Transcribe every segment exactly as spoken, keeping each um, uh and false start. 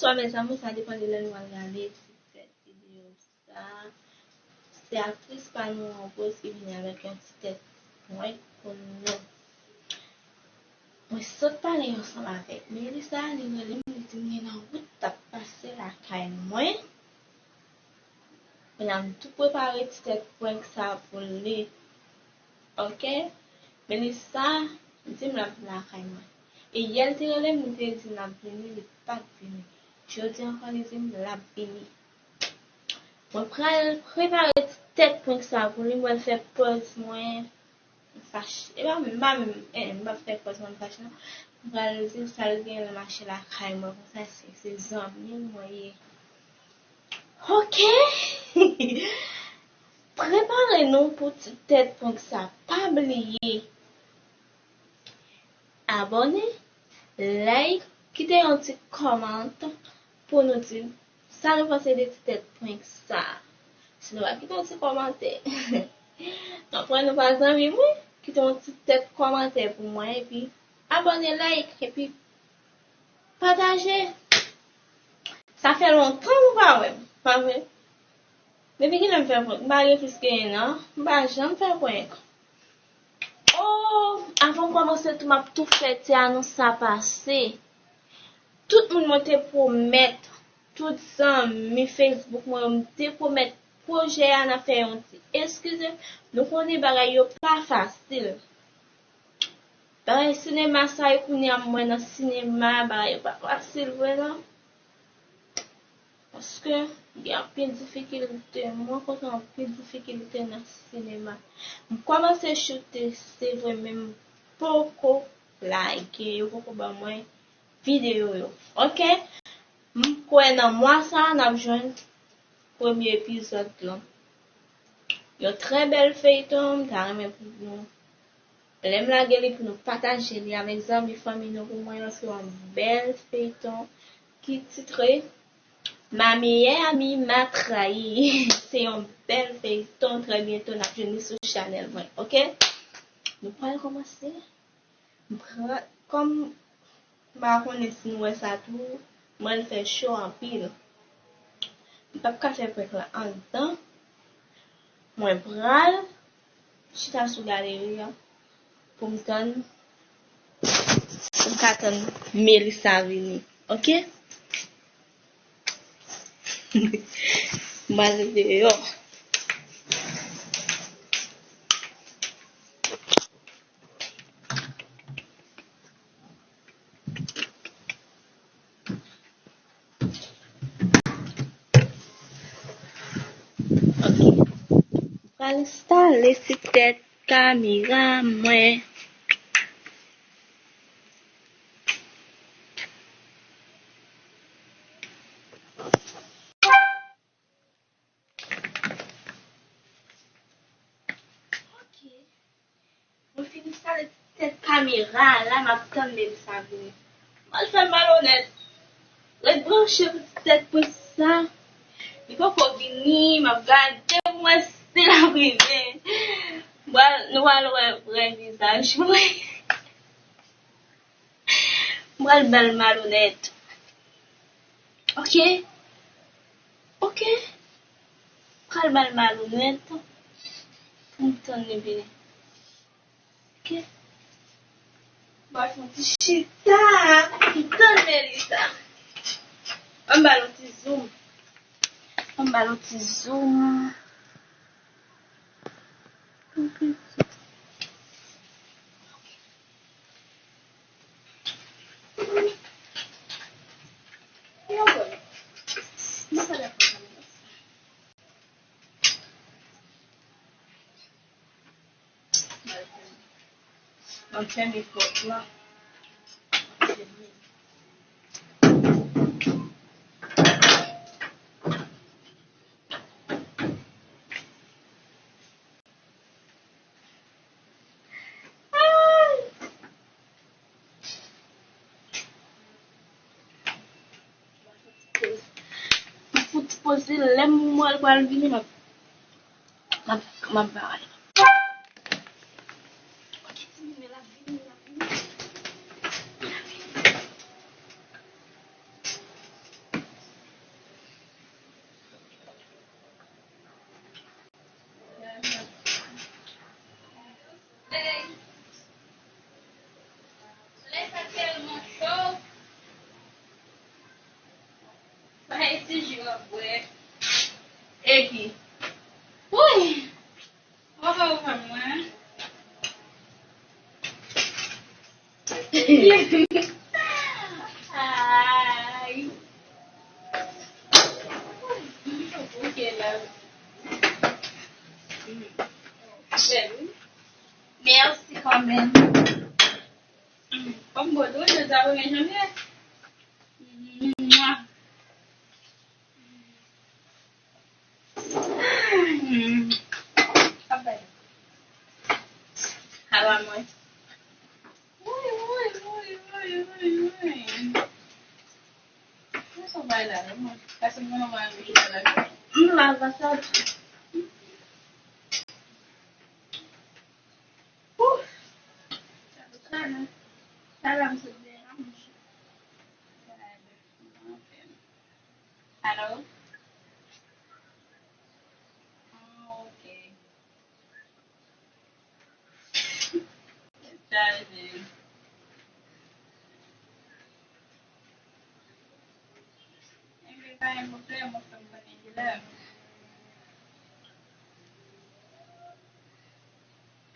Bon, mezanmi, sa depann de lè nou al gade ti tèt videyo sa. Se aktris pa nou an Rose ki vini avèk yon ti tèt prank pou nou. Mwen sot pale ansanm avèk Melissa, li rele m, li di m li nan wout, t ap pase lakay mwen. Kounye a m tou prepare ti tèt prank sa pou li. Oke? Melissa di m l ap vin lakay mwen. E yè l te rele m, li te di l ap vini, li pa t vini. Jodi ankò, li di m l ap vini. Mwen pral prepare ti tèt prank sa pou li, mwen fè pòz mwen fache. E pa menm, m pa menm, eh, m pa fè pòz mwen fache non. Mwen pral di l sa l gen lè mache lakay mwen konsa, se, se zanmi mwen ye. Oke. Prepare nou pou ti tèt prank sa. Pa bliye abòne, like, kite yon ti kòmantè pou nou di sa nou panse de ti tèt prank sa. Si nou pa kite yon ti kòmantè, m ap wè nou pa zanmi mwen. Kite yon ti tèt kòmantè pou mwen, epi abòne, like, epi pataje. Sa fè lontan nou pa wè m, pa vre? Depi kilè m fè prank? M pa gen plis ke en an, m pa janm fè prank. Oh, avan m kòmanse tou, m ap tou fè ti anons sa pase. Tout moun mwen te pwomèt, tout zanmi Facebook mwen yo, m te pwomèt pwojè a n ap fè yon ti eskize. Nou konnen bagay yo pa fasil. Bagay sinema sa yo kounye a m wè nan sinema, bagay yo pa fasil vre non. Paske gen anpil difikilte, mwen kontre anpil difikilte nan sinema. M kòmanse choute, se vre, men m poko lage, yo poko ban mwen videyo yo. Oke? M kwè nan mwa sa a, n ap jwenn premye epizòd lan. Yon trè bèl feyton, m ta renmen pou nou, lè m lage li, pou nou pataje li avèk zanmi, fanmi nou, pou mwen, paske yon bèl feyton ki titre Ma meilleure amie m'a trahi. Se yon bèl feyton, trè byento n ap jwenn li sou chanèl mwen, oke? Nou pral kòmanse. M pran, kòm m pa konnen si nou wè sa tou, mwen l fè cho anpil. M p ap ka fè prank la anndan. Mwen pral chita sou galeri a pou m tann, pou m ka tann Melissa vini. Oke? M al deyò. Ok. M pral enstale ti tèt kamera mwen. Ok. Mwen fin enstale ti tèt kamera a la, m ap tann Melissa vini. M al fè l malonèt. Ret branche pou ti tèt prank sa. Li poko vini, m ap gade pou m wè si l ap rive. M pral, nou pral wè vrè vizaj mwen. M pral ba l malonèt. Ok? Ok? M pral ba l malonèt pou m tann li vini. Ok? M pral fè yon ti chita pou m tann Melissa. Ann ba l yon ti zoom. Ann ba l yon ti zoom. Ok. Ban m fèmen pòt la. M fouti poze, lè m wè l pral vini, m ap, m ap, m ap ba l. Ok, timoun, l ap vini, l ap vini. L ap vini. ki. Woy! Ou pa wè mwen? Ay. Ok la. Bèl, wi. Mèsi kanmenm. Kòm bòdò, jodi a premye janvye. Mwa. Ap bay. Ala mwen. Woy, woy, woy, woy, woy, woy. Mwen sou bay la, mwen. Pase mwen anvan anvi chita la. M la, la sa. Ouh. Sa la, sa la, m sot de la, mouche. Alo? Ah, ok. Chaje. Enben, pa gen pwoblèm, ou fè m konnen kilè.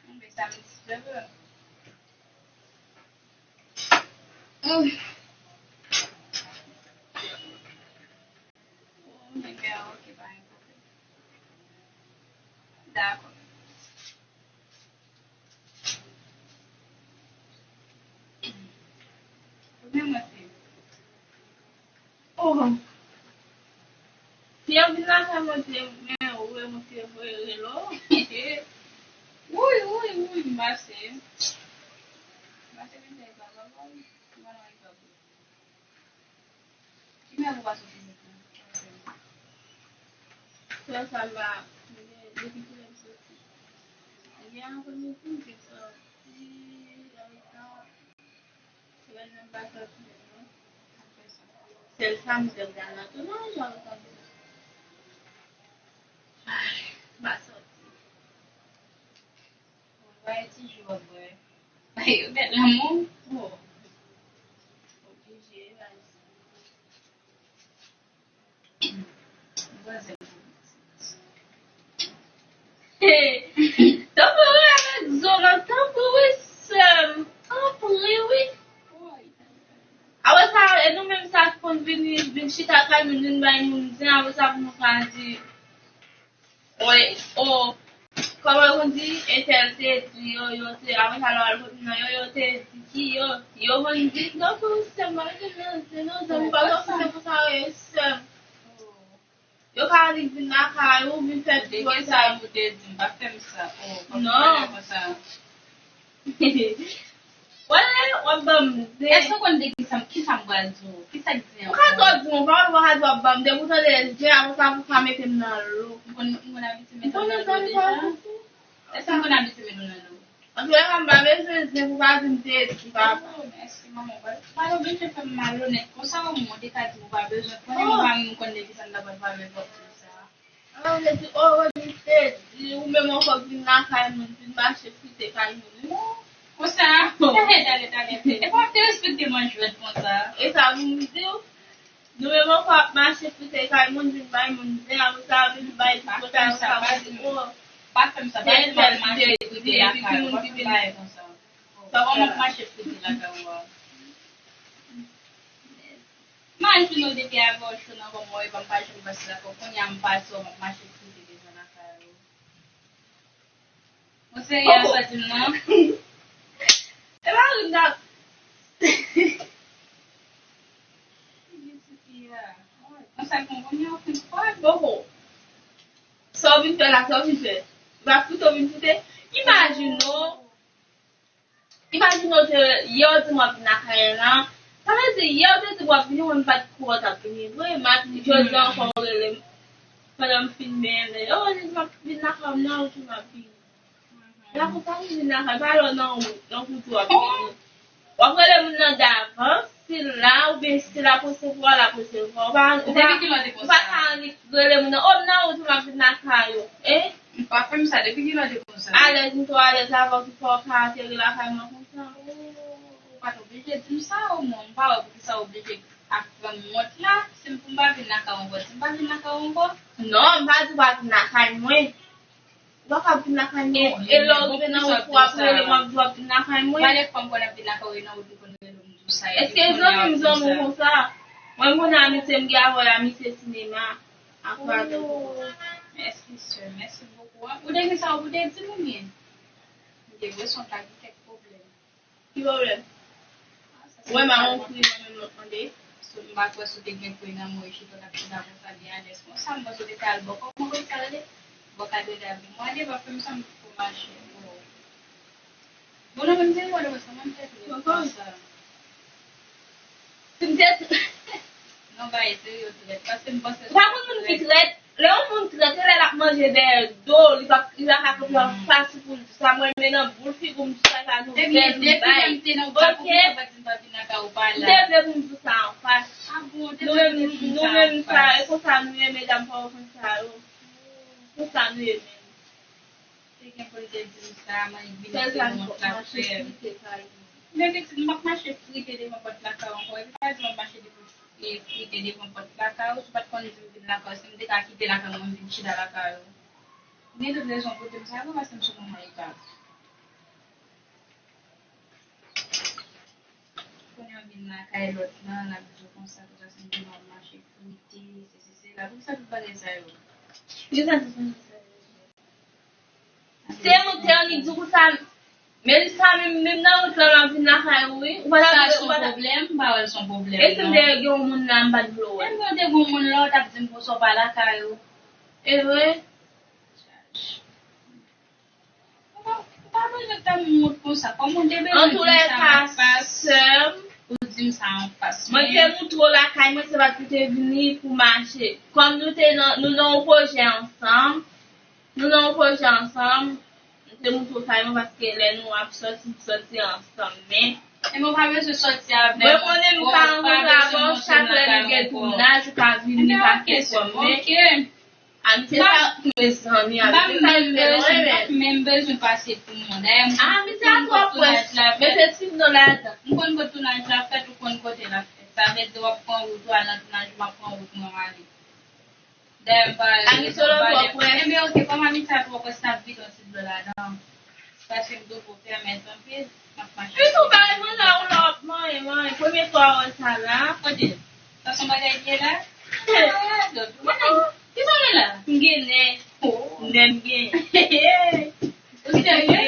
Enben, sa m disturbe. Mm. Oh, enben, ok, pa gen pwoblèm. Dakò. Ebyen, mwen se. Oh. Si yo vin lakay mwen, se men ou e mwen se voye relo. Woy, woy, woy, m pase. M pase vin fè sa, papa. Mwen nan ekòl. Ki mè ou pa soti met nan? Sèl sa m pa, depi kilè m soti. Li gen apre midi, m te soti, antan, se lè m pa soti menm non. Sèl samdi m t al nan tou non, jan ou tande. Ay, m pa soti. Mwen bay ti jou ap bwè. Yo bèt lanmou. Bon. Oblije, vas-y. Mwen se tanpri wi avèk zo lan, tanpri wi sè m. Tanpri wi. Apre sa, e nou menm sa ki konn vini, vin chita kay moun, vin bay moun zen, apre sa pou nou ka di, Wi, o, kòman yo konn di, entèl te di yo, yo te, apre sa lè w al kot moun nan, yo, yo te di ki yo, yo konn di, non, pou sè m, pa mete m nan zen non, zanmi, pa t ap fè konsa, wi, sè m. Yo ka annik vin lakay ou, vin fè ti bagay. Ou te di, m pa fè m sa, o, pa fè m konsa. Wè, w ap ban m zen. Èske w konn de kisa, kisa m pral di w? Kisa k di ankò? Ou ka twò di m, ou pa wè, ou pa ka di w ap ban m zen, pou tande zen, apre sa, pou ka mete m nan lo. M konn, m konn abitye mete w nan lo deja? Èske m konn abitye mete w nan lo? Antouka, m pa bezwen zen pou pa di m te di, papa. Oh, mèsi, manman. Ou pa t oblije fè m malonèt konsa, o, mwen te ka di m ou pa bezwen. Konnen m pa menm konn de kisa m ta pral pale avè w konsa. Alò, m te di, o, Rodrigue te di, ou menm ankò k vin lakay moun, vin mache frite kay moun, wi. Konsa? Talè, talè, talè. E pa w te respekte m an jwèt konsa? E sa pou m di w? Nou menm ankò ap mache frite kay moun, vin bay moun zen, apre sa vin bay ti pota konsa pou di, o. Pa fè m sa, pa di m ap mache frite lakay ou, pa fè m bagay konsa. Kòman m ap mache frite lakay ou a? Imajine w depi avè w cho nan kò mwen, epa m pa janm pase lakay w, kounye a m pase w, m ap mache frite devan lakay ou. Ou serye a sa di m nan? E pa ri m t ap. Konsa konn kounye a w fin fò. Boko. Sa w vin fè la, sa w vin fè? Ou pa foute, ou vin foute? Imajine w. Imajine w te, yè w di m w ap vin lakay la. Sa vle di, yè w te di m w ap vini, mwen m pa t kwè w t ap vini vre. Maten, jodi a ankò w rele m. Pandan m fin benyen, o, jodi m ap vin lakay w nan, ou tou m ap vini. La konsa, m vin lakay, pa lè w nan wout, nan kouti w ap vini. W ap rele moun nan davans, si l la, oubyen si l ap resevwa, l ap resevwa. Ou pa, ou pa, ou pa ka annik rele moun nan, o, m nan wout, m ap vin lakay ou. E? M pa fè m sa, depi kilè w te konsa? Alèz, m twò alèz avè w, ki fè w ka ateri lakay mwen konsa. Ou pa t oblije di m sa, omwen, m pa wè poukisa w oblije ap fè m wont la, si m pou m pa vin lakay ou ankò, si m pa vin lakay ou ankò. Non, m pa di w pa vin lakay mwen. Ou pa ka vin lakay mwen. E lè w rive nan wout ou ap rele m, w ap di w ap vin lakay mwen. Gade fwa m konn ap vin lakay ou, e nan wout m konn rele w, m di w sa. Èske zanmi m zanmi w konsa? Mwen m konnen amitye m gen avè w, amitye sinema. Ak radyo. Mèsi, sè. Mèsi bokou. Ou te gen sa ou pou te di m oubyen? M te vre son ta gen kèk pwoblèm. Ki pwoblèm? Ou wè m a yon kri nan menm lòt mande. So, m pa kwè si w te gen kri nan men w, chita w t ap chita konsa gen alèz konsa. M panse w te fè al bò kò w, kòman sa rele? Bò kadre lavi. Mwen, de pa fè m sanm pou mache. Bon, non, men m te wè l konsa, mwen m te kri konsa. Si m te Non, bagay serye, w trèt. Paske m panse. Ou pa konn moun ki trèt? Lè yon moun trèt, se lè l ap manje dèyè do, li pa, li pa ka kanpe anfas ou pou l di sa. Mwen, men nan boul figi w, m di sa, sa nou fè m bay. Ebyen, depi lè m te nan w pa pou m pa di m pa vin lakay ou pa la. M te vle pou m di sa anfas. Ah bon, nou menm, nou menm sa, e konsa nou ye, medam pa w konn sa yo. Konsa nou ye menm. Te gen pou l te di m sa, mwen vin ap fè yon plat frè m. Men pitit, m p ap mache frite devan pòt lakay ou ankò. Epi pa di m ap mache devan, e, frite devan pòt lakay ou, si w pa t konn di m vin lakay ou, si m te ka kite lakay mwen, m vin chita lakay ou. Ou gen tout rezon pou di m sa vre, paske m sou manman Eva. Kounye a w vin lakay lòt lan, l ap di w konsa, konsa, si m te wè w mache frite, sesi, sela. Poukisa tout bagay sa yo? Poukisa tout bagay sa yo? Se mwen te annik di w konsa, Melissa, menm, menm nan wout lan, l ap vin lakay ou, wi. Ou pa ta vle, ou pa ta. Sa se yon pwoblèm, m pa wè l se yon pwoblèm, non. E si m te gen yon moun la, m pa t vle w wè. Menm lè w te gen yon moun la, w t ap di m konsa w pa lakay ou. E vre? Chaj. Ou pa, ou pa bezwen tann m wont konsa. Kòm ou te bezwen di m sa anfas, sè m, ou di m sa anfas. Mwen te moutre w lakay mwen, se pa t pou te vini pou mache. Kòm nou te nan, nou nan yon pwojè ansanm, nou nan yon pwojè ansanm, m te moutre w kay mwen paske lè nou ap sòti, nou sòti ansanm. Men, e mwen pa bezwen sòti avè w. Mwen konnen m pa anranj avè w, chak lè nou gen tounaj, ou ka vini, pa kesyon. Men, Amitié sa, mezanmi, amitié sa, m pa menm bezwen, m pa menm bezwen pase pou mwen. Dayè, m konn kote tounaj la fèt. Mete ti non ladan. M konn kote tounaj la fèt, ou konn kote l ap fèt. Sa vle di, w ap pran wout ou al nan tounaj, m ap pran wout mwen, m ale. Dayè, m pa, amitié la twò près. Ebyen, oke, kòm amitié a twò près, n ap vide yon ti dlo ladan. Paske m toujou pèmèt anpil, m ap mache. Pitit, ou pa reponn la, ou la w ap manyen, manyen. Premye fwa w wè sa la. Kote? Sa se yon bagay ki ye la? Ki bagay la? M gen nè. Oh. Nè m gen. Ou serye?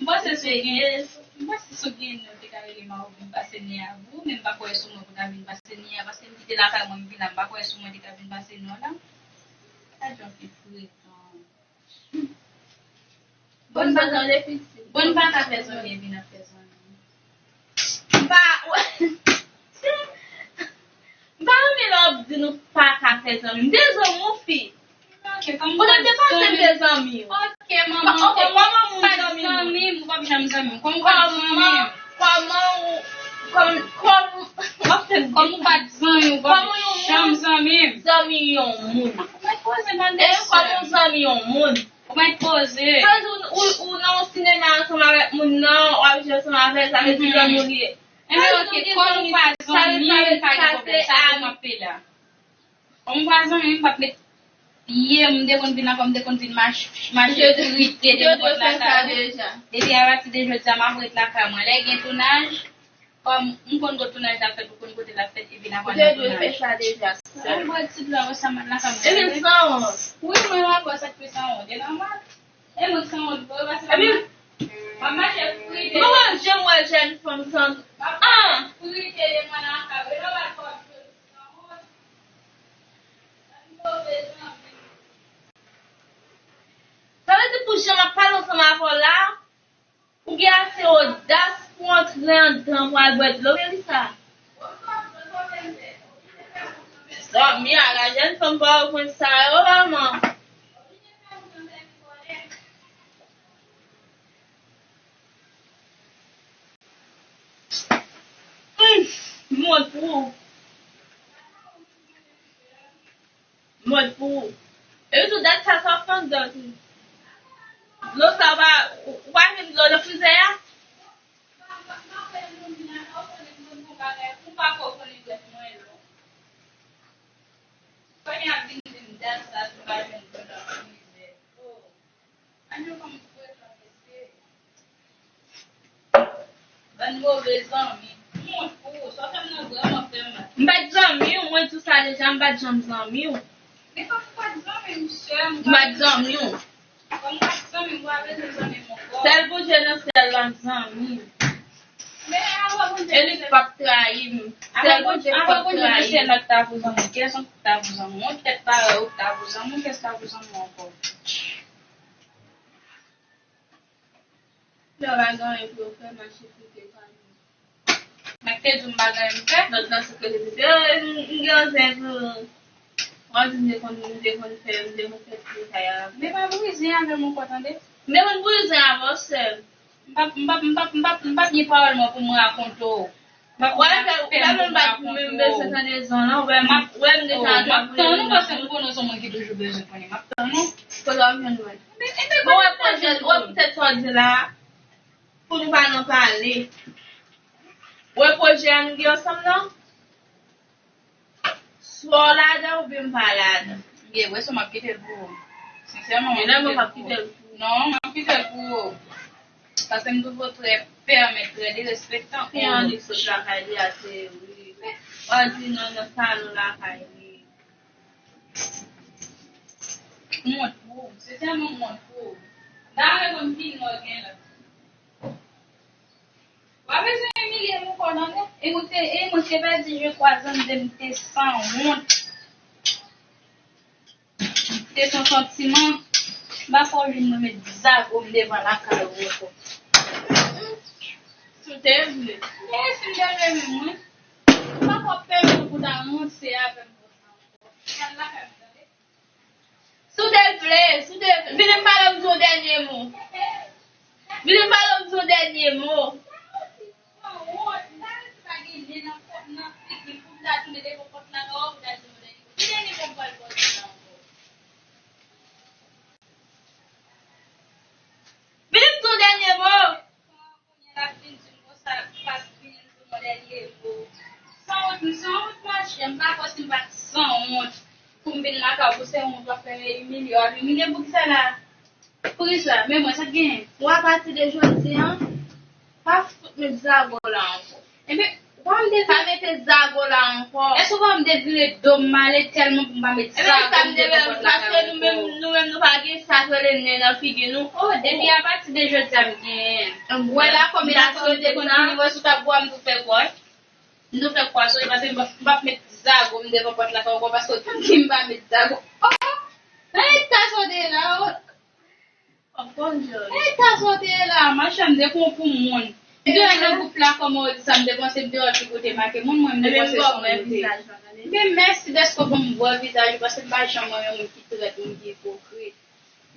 M panse si w gen, m panse si w gen nè, ou te ka rele m a ou vin pase nè a vou, men m pa kwè sou mwen pou ta vin pase nè a, paske m kite lakay mwen, m vin la, m pa kwè sou mwen te ka vin pase nè w la. Sa jan fi frekan. Bon, m pa ka, bon, m pa ka fè zanmi epi n ap fè zanmi. M pa, m pa renmen lè w ap di nou pa ka fè zanmi. M te zanmi w fi. Oke, kòm ou pa t zanmi m. Oke, manman, oke, kòman moun zanmi w? Ou p ap janm zanmi m. Kòm ou pa t zanmi m. Kòman ou, kòm, kòm, w ap fè m. Kòm ou pa t zanmi m, ou p ap janm zanmi m. Zanmi yon moun. Ou mèt poze tande. E kòman w zanmi yon moun? Ou mèt poze. Sa vle di ou, ou, ou nan yon sinema ansanm avèk moun nan, w ap jwe ansanm avè l, sa vle di zanmi w li ye. Enben, oke, kòm ou pa zanmi m, pa gen pwoblèm. Sa tou m ap peye la. Kòm ou pa zanmi m, m p ap met pye m, m te konn vin la, kòm m te konn vin mach-, mache frite depi pòt lakay mwen. Depi apati de jodi a, m ap ret lakay mwen. Lè gen tounaj, kòm m konn kote tounaj la fèt, ou konn kote l ap fèt, epi n ap al nan tounaj. Ou te dwe fè sa deja, sè. Mwen bwè ti dlo a, wè sa m al lakay mwen. Epi sanwont. Wi, mwen wè sa k pi sanwont. E nòmal. E mwen sanwont vre, paske m ap, m ap mache frite. Mwen pa janm wè jèn fanm sanwont. M ap mache frite devan lakay, e nòmal pou w ap jwenn sanwont. Sa ki move zanmi. Sa vle di pou jan m ap pale ansanm avè w la, ou gen ase odas pou antre anndan pou al bwè dlo, Melissa? Zanmi a la, jèn fanm pa w konn sa yo, manman. Hmm, m wont pou ou. M wont pou ou. Epi tou, dat sa, sa w ap fè anndan tou. Dlo sa w pa, ou, ou pa jwenn dlo nan frizè a? zanmi ap vin di m dat sa, si m pa jwenn dlo, l ap fè mizè. Oh. Ann yo kòm pou e travèse. Bann move zanmi. M wont pou ou. Sa w fè m nan vrèman fè m mal. M pa t zanmi w, mwen di w sa deja, m pa t janm zanmi w. Men kòm ou pa t zanmi m, sè m, m pa t zanmi w. Kòm ou pa t zanmi m, ou pa bezwen zanmi m ankò. Sèl Bondye nan syèl la k zanmi m. Men avan Bondye nan syèl la. E li k p ap trayi m. Sèl Bondye k p ap trayi m. Avan Bondye nan syèl la k ta pou zanmi w, kiyès ankò k ta pou zanmi w? Yon tèt parèy ou k ta pou zanmi w, kiyès k ta pou zanmi w ankò? Lè w pa gen anyen pou yo fè, mache foute pa nou. Mwen te di w m pa gen anyen m fè. Lòt la sou kote li di, "Oh, m, m gen yon zen pou ou." Mwen di m te konn, m te konn fè, m te konn fè ti sa a. Men pa brize avè m ankò, tande. M te konn brize avè w, sè m. M p ap, m p ap, m p ap, m p ap, m p ap gen pawòl mwen pou m rakonte w. M ap, wè, m ap fè, fè m pou m rakonte w. Ou pa menm bat pou menm bezwen tande zon lan, ou wè m, ou wè m gen sa a pou m tann ou, paske m konnen se mwen ki toujou bezwen konnen. M ap tann ou. Kote w ap jwenn mwen? Bon, wè, pwojè, wè, poutèt sa w di la, pou nou pa nan pale. Wè, pwojè a nou gen ansanm nan? Swa w ladan oubyen m pa ladan. Gen, wè, sa m ap kite l pou ou. Sensèman, m ap kite l pou ou. Non, m ap kite l pou ou. Paske m toujou trè fèmen, trè derespektan. Ki annik sot lakay li a, se wi. W a di non, nan salon lakay li. M wont pou ou. Sensèman, m wont pou ou. M ta renmen konn ki non w gen la. W a bezwen imilye m ankò, tande? E mwen te, e mwen te pèdi je twa zan, m te sanwont. M te san santiman. M pa fè w vin mwen met zago m devan lakay ou ankò. Si w te vle. Men si m te renmen mwen, m pa t ap pèmèt ou pou ta ranse avè m konsa ankò. Al lakay mwen, tande? Si w te vle, si w te vle. Vini m pale m di yon dènye mo. Vini m pale m di yon dènye mo. Vini m di yon dènye mo. Kounye a l ap vin di m konsa, paske vini m di yon dènye mo. Sanwont, m sanwont, monchè, m pa kwè si m pa t sanwont pou m vin lakay ou, pou se wont w ap fè m imilye, w ap imilye m pou kisa la? Poukisa? Men mwen, sa k genyen? Ou a pati de jodi a, pa fout met zago la ankò. Enben, w a m devire. Pa mete zago la ankò. Èske w a m devire do m ale tèlman pou m pa met zago m devan pòt lakay ou ankò? Paske nou menm, nou menm, nou pa gen sa k rele nen nan figi nou. Oh, depi apati de jodi a m genyen. Wè la, kòm e la, kòm te konn vini wè si w t ap bwè m tou fè kwa. M tou fè kwa sou li, paske m p ap, m p ap met zago m devan pòt lakay ou ankò, paske w t ap di m pa met zago. Oh! Nan eta sa w te ye la, oh! Ey, ta soti la, machann, m te pran w pou moun. M te wè nan gwoup la, kòman w di sa, m te panse m te wè ki kote make moun, mwen, m te panse se yon kote. Men mèsi dèske w ban m wè vizaj ou, paske m pa janm renmen moun ki trèt, moun ki ipokrit.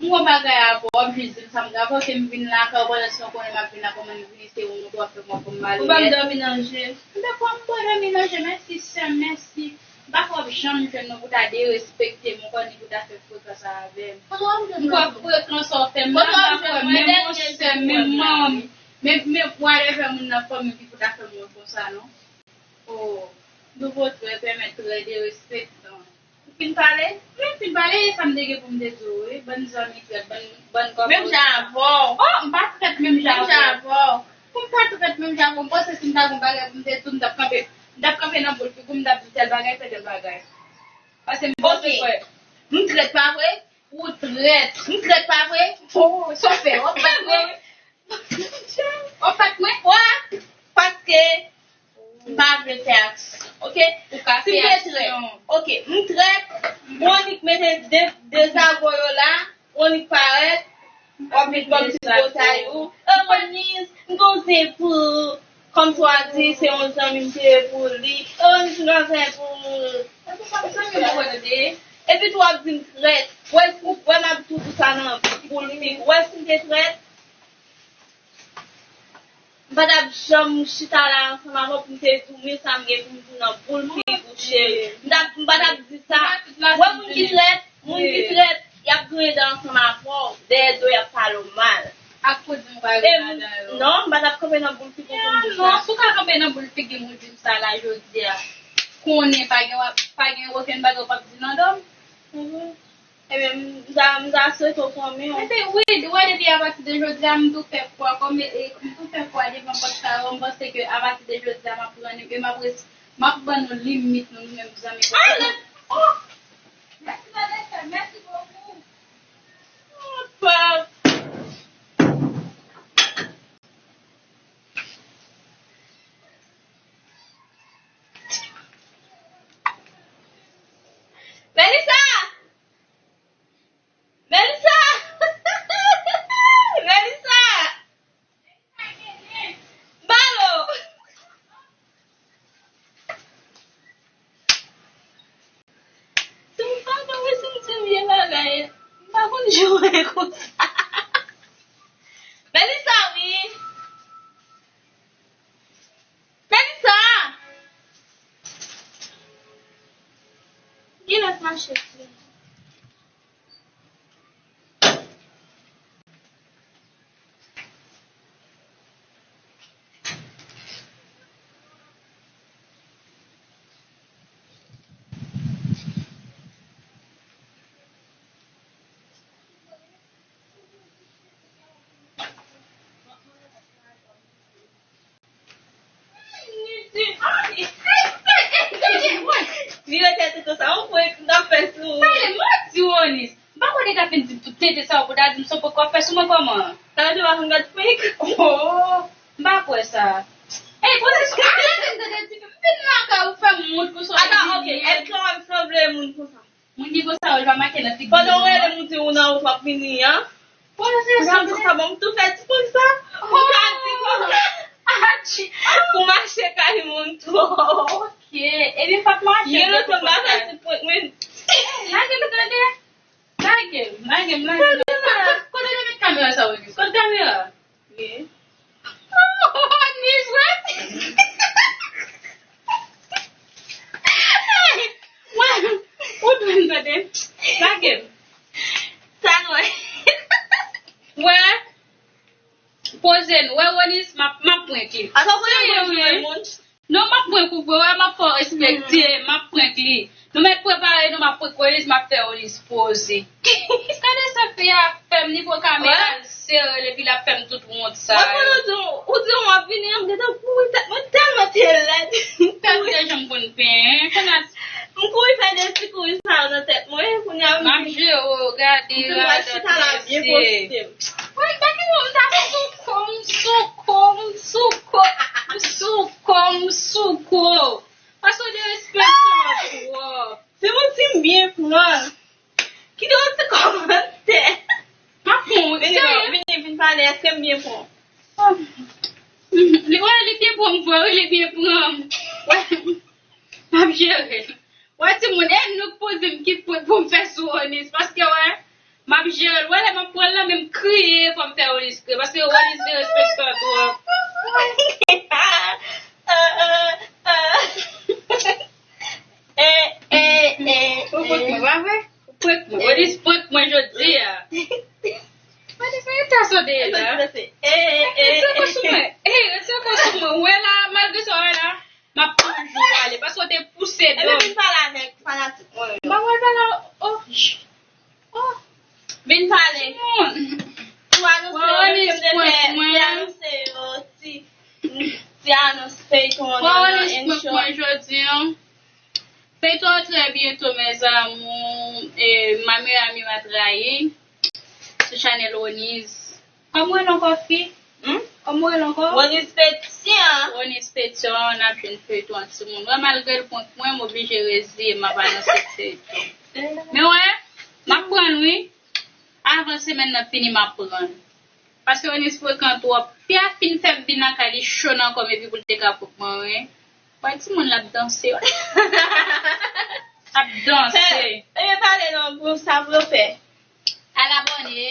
M gon bagay avè w, w ap jis di m sa m gen avè w, ke m vin lakay ou, pandan se w konnen m ap vin la, kòman m vini, se yon moun w ap fè m wè kòm malonèt. Ou ban m dòmi nan je. M te pran m bon dòmi nan je, mèsi sè m, mèsi. M pa kwè w ap janm jwenn mwen pou ta derespekte m ankò, ni pou ta fè frekan sa avè m. M kwè frekan sa w fè m la, m pa kwè menm yon sè, menm manmi, men, men whatever moun nan fanmi ki pou ta fè m wè konsa, non. Oh, nouvo trè, pèmèt trè derespektan. Ou fin pale? Wi, m fin pale, e sa m te gen pou m te di w, wi. Bann zanmi trèt, bann, bann kòkòt. Menm jan avè w. Oh, m pa trèt menm jan avè w. Menm jan avè w. Pou m ta trèt menm jan avè w, m panse si m ta gon bagay pou m te di w, m t ap kanpe, m t ap kanpe nan boul figi w, m t ap di tèl bagay, fè tèl bagay. Paske m panse kwè. M trèt pa vre? Ou trèt. M trèt pa vre? Oh, sa w fè? W ap bat mwen? W ap bat mwen? Wè, paske m pa vle fè aksyon, oke? Si m te trèt, oke, m trèt, m annik mete de, de zago yo la, w annik parèt, w ap met banm ti botay ou. Oh, Moniz, m gon zen pou ou. Kòmsi w a di se yon zanmi m te ye pou li. Oh, Moniz, m gon zen pou ou. Epi tou w ap di m trèt. Wè, wè m ap di w sa nan boul figi. Wè si m te trèt. M pa t ap janm chita la ansanm avè w pou m te di w men sa m gen pou m di w nan boul figi w, cheri. M t ap, m pa t ap di sa. Wè moun ki trèt, moun ki trèt, y ap griyen dan ansanm avè w, dèyè do y ap pale w mal. Ak pou di m pa gen madan yo. Non, m pa t ap kanpe nan boul figi w pou m di w sa. Non, si w ka kanpe nan boul figi m pou di m sa la jodi a, konnen pa gen, pa gen okenn bagay w p ap di nan do m. Ebyen, m ta, m ta swete w pran men w. Mwen se wi, wè depi apati de jodi a, m tou fè kwa, kòm, e, m tou fè kwa devan pòt sa yo, m panse ke apati de jodi a, m ap pran nou, e m ap res-, m ap ban nou limit nou, nou menm zanmi. Ah, non. Oh! Mèsi, Vanessa, mèsi bokou. Oh, pap. Melissa! Melissa! Melissa! Balo! Tou fanm pa wè si m di vye bagay. M pa konn jwe konsa. Melissa, wi. Melissa! Kilès mache ti? Vire tèt ou konsa, ou kwè m t ap fè sou ou. Pale, manti, Ronis. M pa kwè w te ka fin di tout tenten sa yo pou w ta di m sa w poko ap fè sou mwen kòman? Sa vle di w pa konn gad fake? Oh, m pa kwè sa. Ey, poze sou, ah, tande, tande, ti fi, m vin lakay ou fè m wont konsa. Ata, ok, èske w ap sanble moun konsa? Moun ki konsa yo, l pa make nan figi nou. Pandan w rele m, ou di ou nan wout w ap vini an. Poze sa, poze sa, bon, m tou fè ti prank sa. M ka di konsa. Atchi. Pou mache kay moun tou. Ok. Ebyen, fòk mache. Gen lòt moun pa fè ti prank, men. Lage m tande. Lage m, lage m, lage m. Kote, kote, kote nou met kamera sa, Ronis? Kote kamera? Ye. Oh, Nis, wè. Wè, ou dwe m tande. Lage m. Sa nou wè. Wè, poze n. Wè, Ronis, m ap, m ap prank li. Atò, kote pou jwe moun? Non, m ap prank ou vre, wè, m ap fè w respekte, m ap prank li. Nou mèt prepare nou, m ap prank Ronis, m ap fè Ronis poze. Gade sa fi a fè m, nivo kamera l sere l, epi l ap fè m tout wont sa yo. Mwen konnen ou di, ou di w ap vini an, m gentan kouri tèt mwen tèlman te lèd. Tèt de jan m konn penyen, kounye a. M kouri fè de ti kouri sa yo nan tèt mwen, kounye a m vini. M ap jere w, gade, m vin wè chita la byen poste m. Wè, m pa gen mo, m ta souko, m souko, m souko, m souko, m souko. Paske w derespekte m twòp. Se pou ti m byen pran. Kite yon ti kòmantè. M ap pran w, serye? Vini, vini, vin pale, èske m byen pran w? Li, wè, li byen pran m vre, wi, li byen pran m. Wè, m ap jere l. Wè, timoun, e nou k pou di m ki prank pou m fè sou Ronis, paske, wè, m ap jere l. Wè, lè m ap pran l lan, men m kriye, fò m fè Ronis kriye, paske Ronis derespekte m twòp. Eh, eh, eh, ou prank mwen, pa vre? Ou prank mwen. Ronis prank mwen jodi a. Ronis, men ta sou dèyè la. Eh, eh, eh, eh. Retire kò sou mwen. Eh, retire kò sou mwen. Ou wè la, malgre sa, ou wè la. M ap toujou ale, paske w te pouse do m. Ebyen, vin pale avèk fanatik mwen yo. M pa pral pale, oh, oh. Vin pale. Timoun. Pou anonse yo, menm ke m te fè, m te anonse yo, ti, ti anons feyton an nan, nan Enchon. Mwen jodi an. Feyton an trè byento, mes amours, e, Ma meilleure amie m'a trahi, sou chanèl Oniz. Kòman w rele ankò, fi? Hmm? Kòman w rele ankò? Ronis Petion. Ronis Petion, n ap jwenn feyton an, timoun. Wè, malgre l prank mwen, m oblije reziye m, m ap anonse feyton. Men wè, m ap pran l, wi. Avan semèn nan fini, m ap pran l. Paske Ronis frekan twòp. Fi a fin fè m vin lakay li cho nan kò m epi pou l te ka prank mwen, wi. Wè, timoun, l ap danse, wi. L ap danse. E, e, pale non, pou sa pou yo fè. Al abòne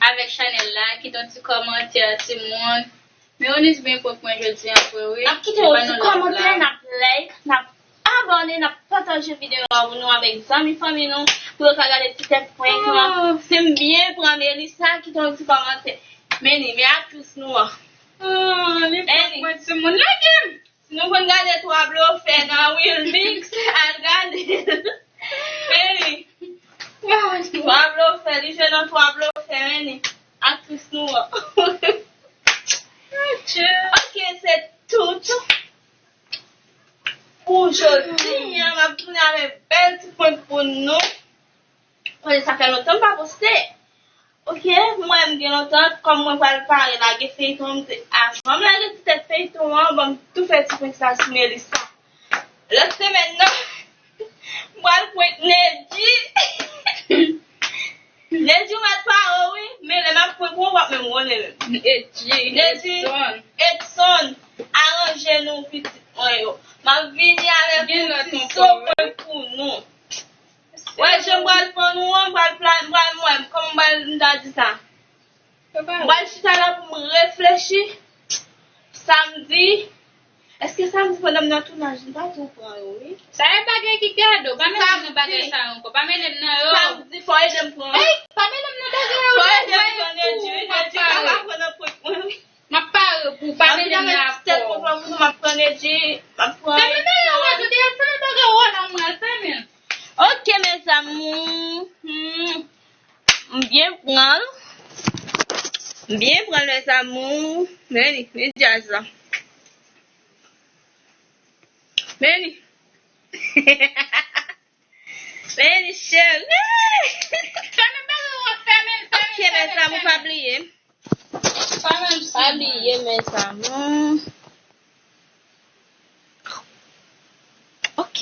avèk chanèl la, kite yon ti kòmantè, timoun. Men Oniz byen prank mwen jodi an vre, wi. N ap kite yon ti kòmantè, n ap like, n ap abòne, n ap pataje videyo a pou nou avèk zanmi fanmi nou, pou yo ka gade ti tèt prank lan. Oh. Si m byen pran Melissa, kite yon ti kòmantè. Men li, men aktris nou an. Oh, li prank mwen, timoun. Lage m! Si nou konn gade twa blofè nan Wilmix, al gade l. Men li. Twa blofè, li jwe nan twa blofè, men ni aktris nou an. Ok, se tout pou jodi a. M ap tounen avèk bèl ti prank pou nou. Konnen sa fè lontan m pa poste. Ok, mwen m gen lontan, kòm mwen pral pare lage feyton, m te, avan m lage ti tèt feyton an, ban m tou fè ti prank sa sou Melissa. Lòt semèn nan, m pral prank Nedji. Nedji, ou mèt pare wi, men lè m ap prank ou, w ap menm konnen menm. Nedji, Edson, aranje nou pitit mwen yo. M ap vini avèk yon ti so prank pou nou. Wè, jan m pral pran nou an, m pral plan, m pral, mwen, kòman m pral, m ta di sa? M pral chita la pou m reflechi. Samdi, èske samdi pandan m nan tounaj, m ta tou pran yo, wi. Sa e bagay ki gado, pa mele m nan bagay sa yo ankò, pa mele m nan yo. Samdi, fò ede m pran. Ey, pa mele m nan bagay yo. Fò ede m pran Nedji, wi, Nedji pa ka pran nan prank mwen, wi. M ap pare pou, pa mele m nan afè w. M ap pran Nedji, m ap pran. Fèmen bagay w la, tande, fèmen bagay w la, mwen, fèmen. Ok, mes amours. Hmm. M byen pran l. M byen pran l, mes amours. Men li, men djaz la. Men li. Men li, cheri. Fèmen bagay w ap fèmen, fèmen. Ok, mes amours, pa bliye. Pa bliye, mes amours. Ok.